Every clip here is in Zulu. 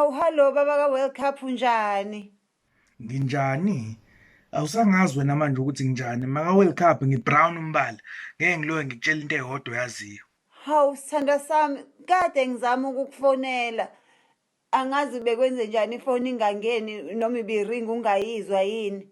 Hawu, hallo baba ka-World Cup, unjani? Nginjani? Awusangazi wena manje ukuthi nginjani. Maka World Cup ngi-brown umbala. Ngeke ngiloke ngikutshela into eyodwa oyaziyo. Hawu sithandwa sami, kade ngizama ukukufonela. Angazi bekwenze njani ifoni ingangeni noma ibiringa ungayizwa yini.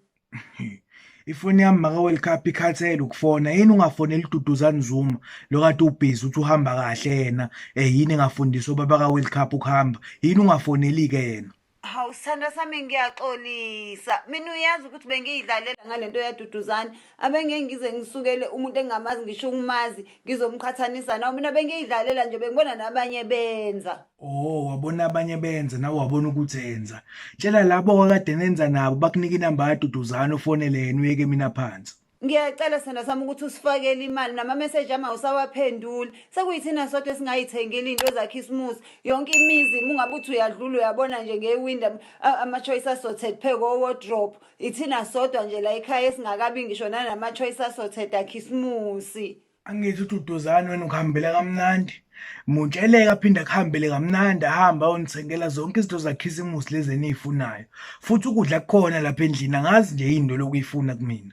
Ifoni yami maka World Cup ikhathele ukufona. Yini ungafoneli uDuduzane Zuma lo kade ubhizi uthi uhamba kahle yena. Yini engafundisi obaba ka World Cup ukuhamba? Yini ungafoneli-ke yena? Hawu sithandwa sami, ngiyaxolisa. Mina uyazi ukuthi bengiyidlalela ngalento yaDuduzane. Abengeke ngize ngisukele umuntu engingamazi ngisho ukumazi ngizomqhathanisa nawe. Mina bengiyidlalela nje, bengibona nabanye benza. Oh, wabona abanye benza nawe wabona ukuthi enza. Tshela labo okade nenza nabo bakunike inamba yaDuduzane ufonele yena uyeke mina phansi. Ngiyacela sithandwa sami ukuthi usifakele imali, namameseji ami awusawaphenduli. Sekuyithina sodwa esingayithengile iy'nto zakhisimusi. Yonke imizi uma ungabe uthi uyadlula uyabona nje ngewindi ama-choice assorted phe ko-wardrobe. Ithina sodwa nje la ekhaya esingakabi ngisho nanama-choice assorted akhisimusi. Angithi uDuduzane wena ukuhambela kamnandi. Mutsheleke aphinde akuhambele kamnandi ahambe ayonithengela zonke izinto zakhisimusi lezi eniyifunayo. Futhi ukudla kukhona lapha endlini angazi nje yini into lokuyifuna kumina.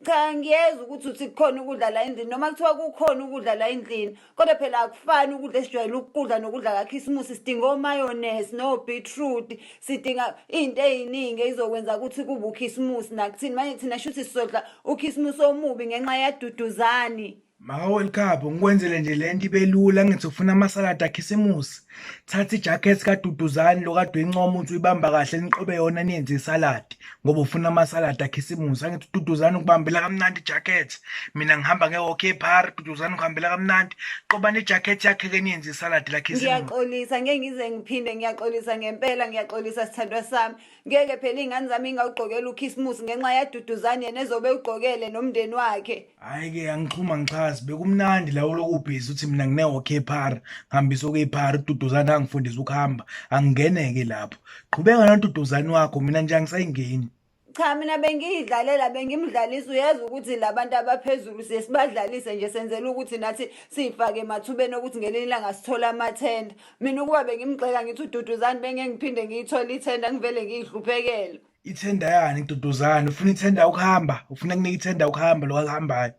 Cha, ngiyezwa ukuthi uthi kukhona ukudla la endlini, noma kuthiwa kukhona ukudla la endlini, kodwa phela akufani ukudla esijwayele ukukudla nokudla kakhisimusi. Sidinga omayonnaise no-beetroot, sidinga iy'nto ey'ningi ey'zokwenza ukuthi kube ukhisimusi nakuthini. Manje thina shuthi sizodla ukhisimusi omubi ngenxa yaDuduzani. Maka World Cup ngikwenzele nje lento ibe lula, ngithi ufuna amasaladi akhisimusi. Thatha ijacket kaDuduzane lo kade uyincoma ukuthi uyibamba kahle, niqobe yona niyenze isaladi ngoba ufuna amasaladi akhisimusi. Angithi uDuduzane ukubambela kamnandi ijacket. Mina ngihamba nge-hockey par, Duduzane ukuhambela kamnandi. Qobani ijacket yakhe ke niyenze isaladi lakhisimusi. Ngiyaxolisa, ngeke ngize ngiphinde, ngiyaxolisa ngempela, ngiyaxolisa sithandwa sami. Ngeke phela iy'ngane zami ingawugqokela ukhisimusi ngenxa yaDuduzane yena ezobe ewugqokele nomndeni wakhe. Hhayi-ke angixhuma ngichazi, bekumnandi la ulokhu ubhizi uthi mina ngine-hockey phara, ngihambisa okuyiphara, uDuduzane angifundisa ukuhamba, angingene-ke lapho. Qhubeka noDuduzane wakho, mina nje angisayingeni. Cha, mina bengiyidlalela, bengimdlalisa. Uyezwa ukuthi labantu abaphezulu siye sibadlalise nje, senzela ukuthi nathi siyifake emathubeni okuthi ngelinye ilanga sithole amathenda. Mina ukuba bengimgxeka ngithi uDuduzane, bengeke ngiphinde ngiyithole ithenda, ngivele ngiyihluphekele. Ithenda yani Duduzane? Ufuna ithenda ukuhamba? Ufuna kunika ithenda ukuhamba lo akuhambayo?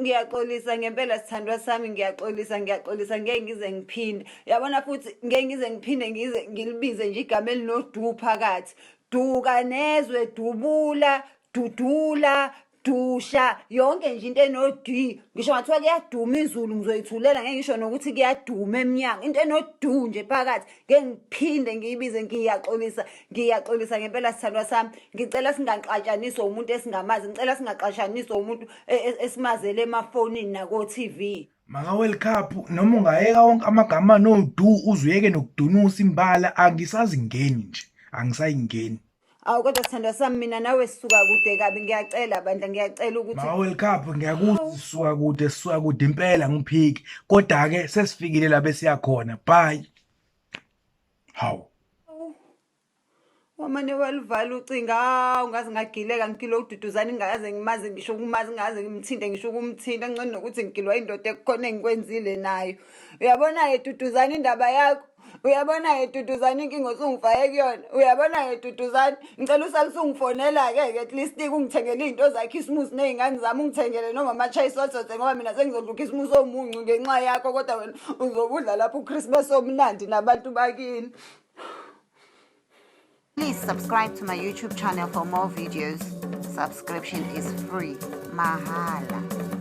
Ngiyaxolisa ngempela sithandwa sami, ngiyaxolisa, ngiyaxolisa, ngeke ngize ngiphinde. Uyabona futhi ngeke ngize ngiphinde ngize ngilibize nje igama elinodu phakathi. Duka nezwe, dubula, dudula, dusha, yonke nje into eno-d. Ngisho ngathiwa kuyaduma izulu ngizoyithulela, ngeke ngisho nokuthi kuyaduma emnyango. Into eno-du nje phakathi ngeke ngiphinde ngiyibize. Ngiyaxolisa, ngiyaxolisa ngempela sithandwa sami. Ngicela singaxatshaniswa umuntu esingamazi, ngicela singaxatshaniswa umuntu esimazele emafonini nako-TV. Maka World Cup noma ungayeka wonke amagama no-du uze uyeke nokudunusa imbala, angisazingeni nje, angisayingeni. Awu kodwa sithandwa sami, mina nawe sisuka kude kabi, ngiyacela bandla, ngiyacela ukuthi Maka World Cup ngiyakuzwa, sisuka kude, sisuka kude impela ngiphiki. Kodwa-ke sesifikile la besiya khona. Bye. Hawu. Wamane walivala ucingo, hawu ngaze ngagileka, ngigilwe uDuduzane ngingaze ngimazi ngisho ukumazi, ngingaze ngimthinte ngisho ukumthinta, ngcono nokuthi ngigilwa indoda ekukhona engikwenzile nayo. Uyabona-ke Duduzane indaba yakho, uyabona-ke Duduzane inkinga osungifake kuyona, uyabona-ke Duduzane, ngicela usale usungifonela-ke ke at least ungithengele iy'nto zakhisimusi ney'ngane zami, ungithengele noma ama-chai sotsotse ngoba mina sengizodla ukhisimusi omuncu ngenxa yakho, kodwa wena uzokudla lapho uChristmas omnandi nabantu bakini. Please subscribe to my YouTube channel for more videos. Subscription is free. Mahala.